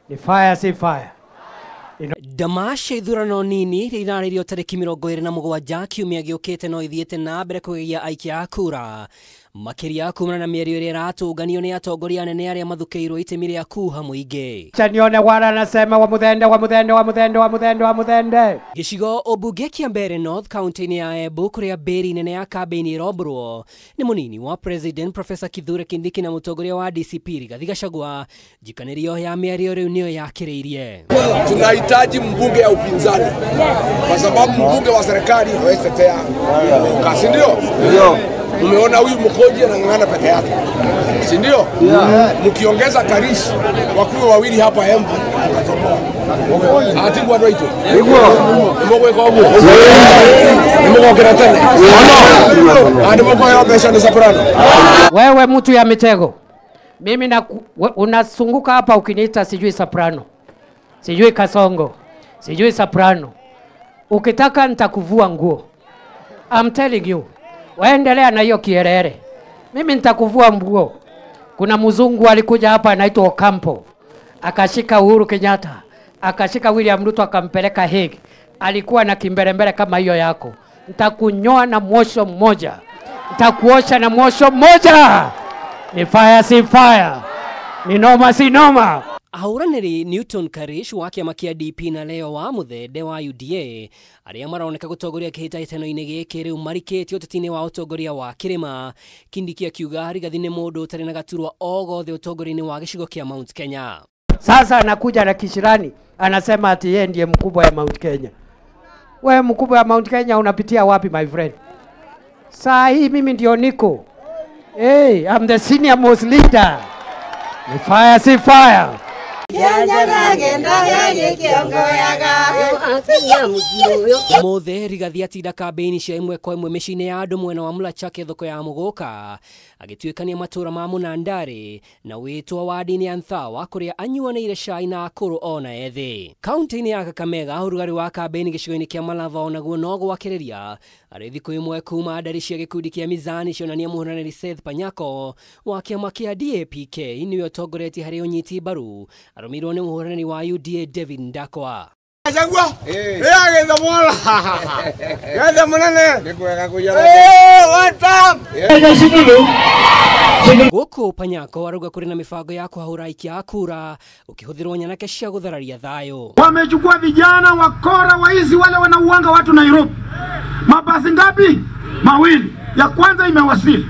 Ni fire si fire. Damasha ithurano nini rirarĩrio tarĩki 27 kiumia gĩũkĩte no ithiĩte na mbere kũgegia aikia a kura makĩria kumana na mĩario ĩrĩa ĩratũnganio nĩ atongoria anene arĩa mathukĩirwo itemi rĩa kuha mũingĩ. Acha nione wala nasema wa muthende wa muthende wa muthende wa muthende wa muthende. Gĩcigo ũmbunge kĩa Mbeere North kaunti-inĩ ya Embu kũrĩa mbĩri nene ya kambĩini ĩrombũrwo nĩ mũnini wa President Professor Kithure Kindiki na mũtongoria wa DCP Rigathi Gachagua. Njikanĩrio ya mĩario rĩu nĩyo yakĩrĩirie. Tunahitaji mbunge ya upinzani kwa sababu mbunge wa serikali hawezi tetea kasi, ndio? Ndio. Umeona huyu Mkoji anang'ang'ana peke yake, si ndio? Mkiongeza Karish wakuu wawili hapa Embu mtatoboa. Ati bwana ito. Niko kwa huo. Niko kwa tena. Ndio kwa pesa ni soprano. Wewe mtu ya mitego. Mimi na unasunguka hapa ukiniita sijui soprano. Sijui Kasongo. Sijui soprano. Ukitaka nitakuvua nguo. I'm telling you. Waendelea na hiyo kierere. Mimi nitakuvua nguo. Kuna mzungu alikuja hapa anaitwa Ocampo. Akashika Uhuru Kenyatta, akashika William Ruto akampeleka Hague. Alikuwa na kimbelembele kama hiyo yako. Nitakunyoa na mwosho mmoja. Nitakuosha na mwosho mmoja. Ni fire si fire. Ni noma si noma. Ahũranĩri Newton Karish wa kĩama kĩa DP na Leo wa Muthende wa UDA arĩa maroneka gũtongoria kĩhĩtahĩtano-inĩ gĩkĩ rĩu marikĩtio ũteti-inĩ wa ũtongoria wa kĩrĩma. Kindiki akiuga Rigathi nĩ mũndũ ũtarĩ na gaturwa o gothe ũtongoria-inĩ wa gĩcigo kĩa Mount Kenya. Sasa anakuja na kishirani anasema ati yeye ndiye mkubwa ya Mount Kenya. Wewe mkubwa ya Mount Kenya unapitia wapi my friend? Saa hii mimi ndio niko. Hey, I'm the senior most leader. Ni fire si fire. Mothe Rigathi atinda kambĩini cia ĩmwe kwa ĩmwe mĩciĩ-inĩ ya andũ mwena wa Mlachake thoko ya Mũgũka agĩtuĩkania matũra ma Mũnandarĩ na wĩtwa wadi-inĩ ya Nthawa kũrĩa anyuanĩire cai na akũrũ ona ethĩ. Kaunti-inĩ ya Kakamega ũrugarĩ wa kambĩini gĩcigo-inĩ kĩa Malava onaguo no gwakĩrĩria arĩ thikũ ĩmwe kuma ndari cia gĩkundi kĩa Mizani cionania mũhũranĩri Seth Panyako wa kĩama kĩa DAPK nĩwe ũtongoretie harĩ ũnyiti mbaru arũmĩrĩirwo nĩ mũhũranĩri wa UDA David Ndakwa. Gachagua. Githomola. Gethe munene. Nikwega kujara. One time. Gũkũ Panyako arauga kũrĩ na mĩbango ya kũhahũra aikia a kura ũkĩhũthĩrwo nyanake cia gũthararia thayũ. Wamechukua vijana wakora waizi wale wanauanga watu Nairobi. Mabasi ngapi? Mawili. Ya kwanza imewasili.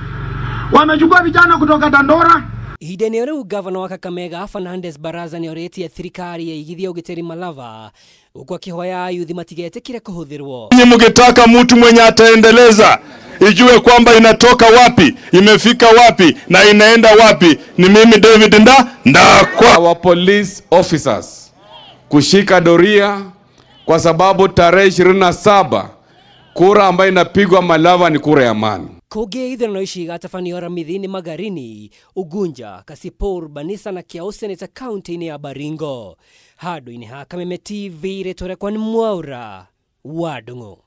Wamechukua vijana kutoka Dandora. Ihinda-inĩ rĩu gavana wa Kakamega Fernandes Baraza nĩorĩtie thirikari ĩigithie ũgitĩri Malava huku akĩhoya ayuthi matigetĩkĩre kũhũthĩrwo. Nyinyi mkitaka mtu mwenye ataendeleza ijue kwamba inatoka wapi, imefika wapi na inaenda wapi, ni mimi David Ndakwa. Our police officers kushika doria kwa sababu tarehe 27 kura ambayo inapigwa Malava ni kura ya amani. Kũngĩ ithurano ici igatabanio Aramithi nĩ Magarini, Ugunja, Kasipur, Banisa na Kiau Senator kaunti-inĩ ya Baringo. Handũ-inĩ ha Kameme TV rĩtwa rĩakwa nĩ Mwaura wa Ndung'u.